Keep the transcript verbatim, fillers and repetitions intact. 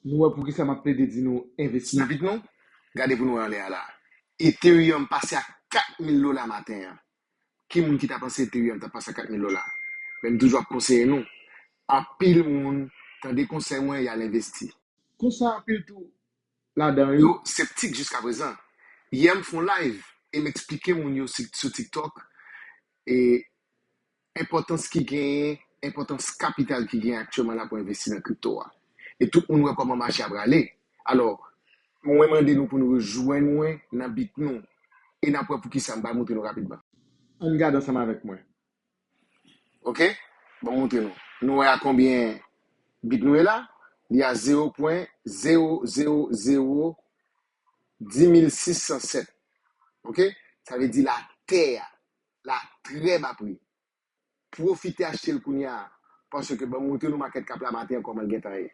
Nou wè poukisa m ap plede di nou envesti nan Bitnou? Gade pou nou wè anlè a la. Ethereum pase a kat mil dola maten an. Ki moun ki ta panse Ethereum ta pase a kat mil dola? Men m toujou ap konseye nou. Anpil moun tande konsèy mwen, y al envesti. Konsa anpil tou ladan yo septik jiska prezan. Yè m fè yon live e m eksplike moun yo si- sou TikTok e enpòtans ki genyen, enpòtans kapital ki genyen aktyèlman la pou envesti nan kripto a. E tout moun wè kòman mache a prale. Alò, mwen mande nou pou nou rejwenn mwen nan Bitnou. E n ap wè poukisa m pral montre nou rapidman. Ann gade ansanm avèk mwen. Ok? Bon, montre nou. Nou wè a konbyen Bitnou ye la? Li a zewo pwen zewo zewo zewo dis mil sis san sèt. Ok? Sa vle di l atè a, l a trè ba pri. Pwofite achte l kounye a. Paske ban m montre nou market cap la maten an kòman l gentan ye.